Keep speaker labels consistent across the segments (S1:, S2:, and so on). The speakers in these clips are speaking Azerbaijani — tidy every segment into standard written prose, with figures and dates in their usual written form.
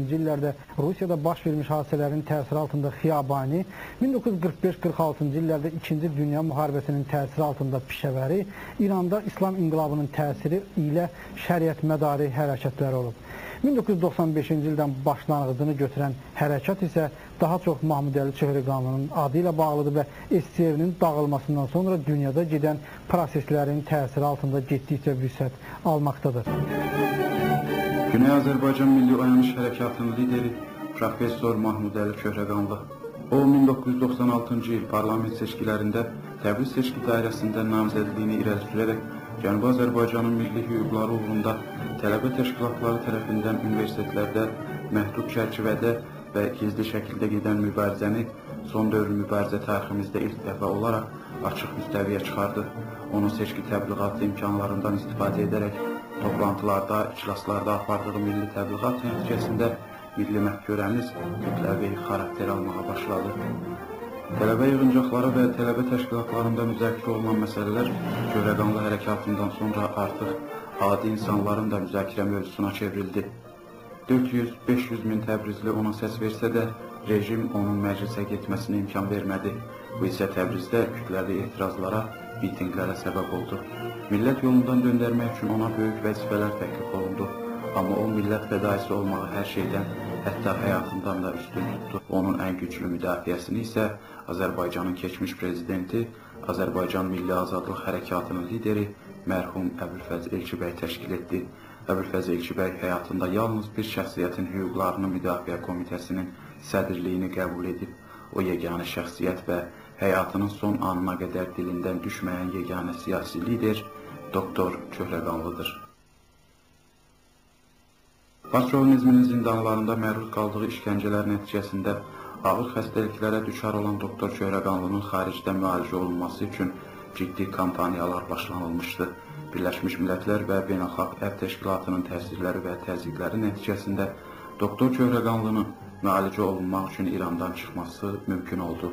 S1: illərdə Rusiyada baş vermiş hadisələrin təsiri altında Xiyabani, 1945-46-cı illərdə İkinci Dünya Müharibəsinin təsiri altında Pişəvəri, İranda İslam İnqilabının təsiri ilə şəriət mədarı hərəkətləri olub. 1995-ci ildən başlanğıcını götürən hərəkat isə daha çox Mahmudəli Çöhrəqanlının adı ilə bağlıdır və SSR-nin dağılmasından sonra dünyada gedən proseslərin təsiri altında getdikcə vüsət almaqdadır.
S2: Güney Azərbaycan Milli Oyanış Hərəkatının lideri Professor Mahmudəli Köhrəqanlı. O, 1996-cı il parlament seçkilərində Təbriz seçki dairəsində namizədliyini irəli sürərək Cənubi Azərbaycanın milli hüquqları uğrunda tələbə təşkilatları tərəfindən universitetlərdə məhdud çərçivədə və gizli şəkildə gedən mübarizəni son dövr mübarizə tariximizdə ilk dəfə olaraq açıq müstəviyə çıxardı. Onun seçki təbliğatı imkanlarından istifadə edərək toplantılarda, iclaslarda apardığı milli təbliğat nəticəsində milli məfkurəmiz kütləvi xarakter almağa başladı. Tələbə yığıncaqları və tələbə təşkilatlarında müzakirə olunan məsələlər Köhrəqanlı hərəkatından sonra artıq adi insanların da müzakirə mövzusuna çevrildi. 400-500 min Təbrizli ona səs versə də, rejim onun məclisə getməsinə imkan vermədi. Bu isə Təbrizdə kütləvi etirazlara, mitinqlərə səbəb oldu. Millət yolundan döndərmək üçün ona böyük vəzifələr təklif olundu. Amma o millət fədaisi olmağı hər şeydən, hətta həyatından da üstün tutdu. Onun ən güclü müdafiəsini isə Azərbaycanın keçmiş prezidenti, Azərbaycan Milli Azadlıq Hərəkatının lideri mərhum Əbülfəz Elçibəy təşkil etdi. Əbülfəz Elçibəy həyatında yalnız bir şəxsiyyətin hüquqlarını müdafiə komitəsinin sədrliyini qəbul edib. O yeganə şəxsiyyət və həyatının son anına qədər dilindən düşməyən yeganə siyasi lider Doktor Köhrəqanlıdır. Fars şovinizminin zindanlarında məruz qaldığı işgəncələr nəticəsində ağır xəstəliklərə düçar olan Doktor Köhrəqanlının xaricdə müalicə olunması üçün ciddi kampaniyalar başlanılmışdı. Birləşmiş Millətlər və Beynəlxalq Əfv Təşkilatının təsirləri və təzyiqləri nəticəsində Doktor Köhrəqanlının müalicə olunmaq üçün İrandan çıxması mümkün oldu.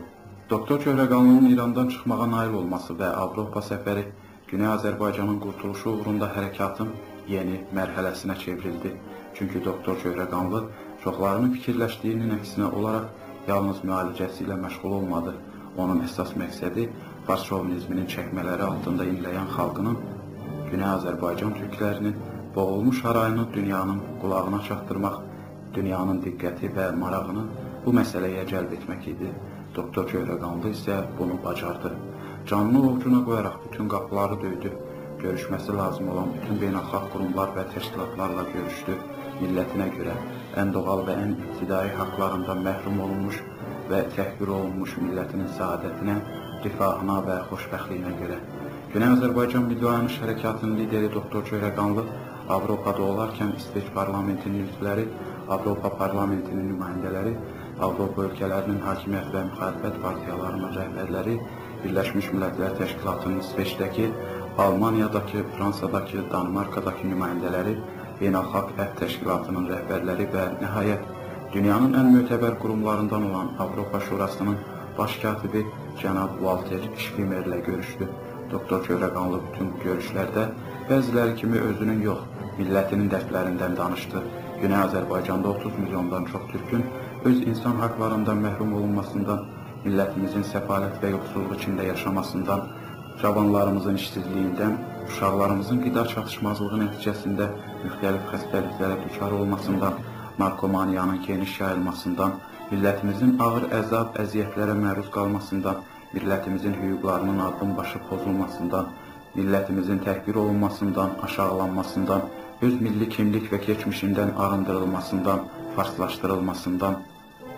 S2: Doktor Köhrəqanlının İrandan çıxmağa nail olması və Avropa səfəri Güney Azərbaycanın qurtuluşu uğrunda hərəkatın yeni mərhələsinə çevrildi. Çünki Doktor Köhrəqanlı çoxlarının fikirləşdiyinin əksinə olaraq yalnız müalicəsi ilə məşğul olmadı. Onun əsas məqsədi fars şovinizminin çəkmələri altında inləyən xalqının, Güney Azərbaycan türklərinin boğulmuş harayını dünyanın qulağına çatdırmaq, dünyanın diqqəti və marağını bu məsələyə cəlb etmək idi. Doktor Köhrəqanlı isə bunu bacardı. Canını ovcuna qoyaraq bütün qapıları döydü. Görüşməsi lazım olan bütün beynəlxalq qurumlar və təşkilatlarla görüşdü. Millətinə görə ən doğal və ən ibtidai haqlarından məhrum olunmuş və təhqir olunmuş millətinin saadətinə, rifahına və xoşbəxtliyinə görə. Güney Azərbaycan Milli Oyanış Hərəkatının lideri Doktor Köhrəqanlı Avropada olarkən İsveç parlamentinin üzvləri, Avropa parlamentinin nümayəndələri, Avropa ölkələrinin hakimiyyət və müxalifət partiyalarının rəhbərləri, Birləşmiş Millətlər Təşkilatının İsveçdəki, Almaniyadakı, Fransadakı, Danimarkadakı nümayəndələri, Beynəlxalq Əfv Təşkilatının rəhbərləri və nəhayət dünyanın ən mötəbər qurumlarından olan Avropa Şurasının baş katibi cənab Walter Schwimmerlə görüşdü. Doktor Köhrəqanlı bütün bu görüşlərdə bəziləri kimi özünün yox, millətinin dərdlərindən danışdı. Güney Azərbaycanda 30 milyondan çox türkün öz insan haqlarından məhrum olunmasından, millətimizin səfalət və yoxsulluq içində yaşamasından, cavanlarımızın işsizliyindən, uşaqlarımızın qida çatışmazlığı nəticəsində müxtəlif xəstəliklərə düçar olmasından, narkomaniyanın geniş yayılmasından, millətimizin ağır əzab, əziyyətlərə məruz qalmasından, millətimizin hüquqlarının addımbaşı pozulmasından, millətimizin təhqir olunmasından, aşağılanmasından, öz milli kimlik və keçmişindən arındırılmasından, farslaşdırılmasından,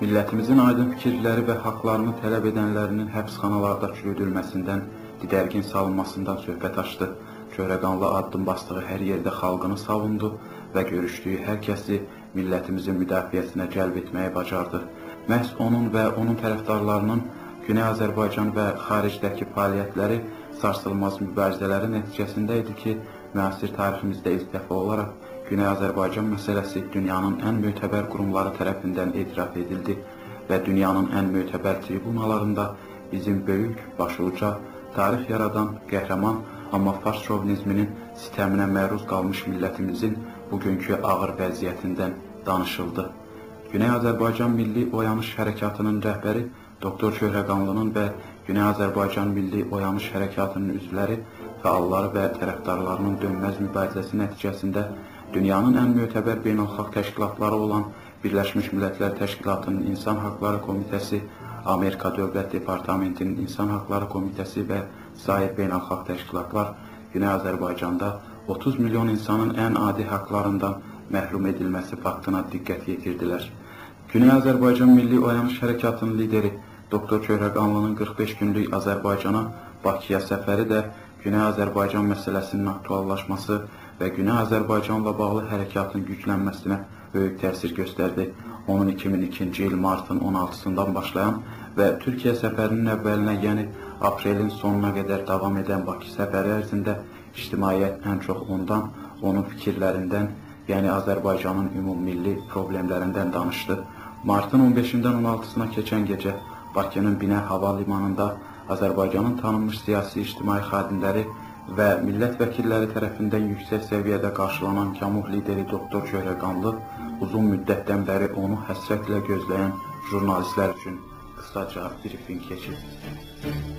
S2: millətimizin aydın fikirləri və haqlarını tələb edənlərinin həbsxanalarda çürüdülməsindən, didərgin salınmasından söhbət açdı. Köhrəqanlı addım basdığı hər yerdə xalqını savundu və görüşdüyü hər kəsi millətimizin müdafiəsinə cəlb etməyi bacardı. Məhz onun və onun tərəfdarlarının Güney Azərbaycan və xaricdəki fəaliyyətləri sarsılmaz mübarizələri nəticəsində idi ki, müasir tariximizdə ilk dəfə olaraq Güney Azərbaycan məsələsi dünyanın ən mötəbər qurumları tərəfindən etiraf edildi və dünyanın ən mötəbər tribunalarında bizim böyük, başuca, tarix yaradan, qəhrəman, amma fars şovinizminin sitəminə məruz qalmış millətimizin bugünkü ağır vəziyyətindən danışıldı. Güney Azərbaycan Milli Oyanış Hərəkatının rəhbəri Doktor Çöhrəqanlının və Güney Azərbaycan Milli Oyanış Hərəkatının üzvləri, fəalları və tərəfdarlarının dönməz mübarizəsi nəticəsində dünyanın ən mötəbər beynəlxalq təşkilatları olan Birləşmiş Millətlər Təşkilatının İnsan Haqları Komitəsi, Amerika Dövlət Departamentinin İnsan Haqları Komitəsi və sair beynəlxalq təşkilatlar Güney Azərbaycanda 30 milyon insanın ən adi haqlarından məhrum edilməsi faktına diqqət yetirdilər. Güney Azərbaycan Milli Oyanış Hərəkatının lideri Doktor Çöhrəqanlının 45 günlük Azərbaycana Bakıya səfəri də Güney Azərbaycan məsələsinin aktuallaşması və Güney Azərbaycanla bağlı hərəkatın güclənməsinə böyük təsir göstərdi. Onun 2002-ci il martın 16-sından başlayan və Türkiyə səfərinin əvvəlinə, yəni aprelin sonuna qədər davam edən Bakı səfəri ərzində ictimaiyyət ən çox ondan, onun fikirlərindən, yəni Azərbaycanın ümummilli problemlərindən danışdı. Martın 15-dən 16-sına keçən gecə Bakının Binə Hava Limanında Azərbaycanın tanınmış siyasi ictimai xadimləri və millət vəkilləri tərəfindən yüksək səviyyədə qarşılanan KAMUH lideri Doktor Çöhrəqanlı uzun müddətdən bəri onu həsrətlə gözləyən jurnalistlər üçün qısaca brifinq keçirdi.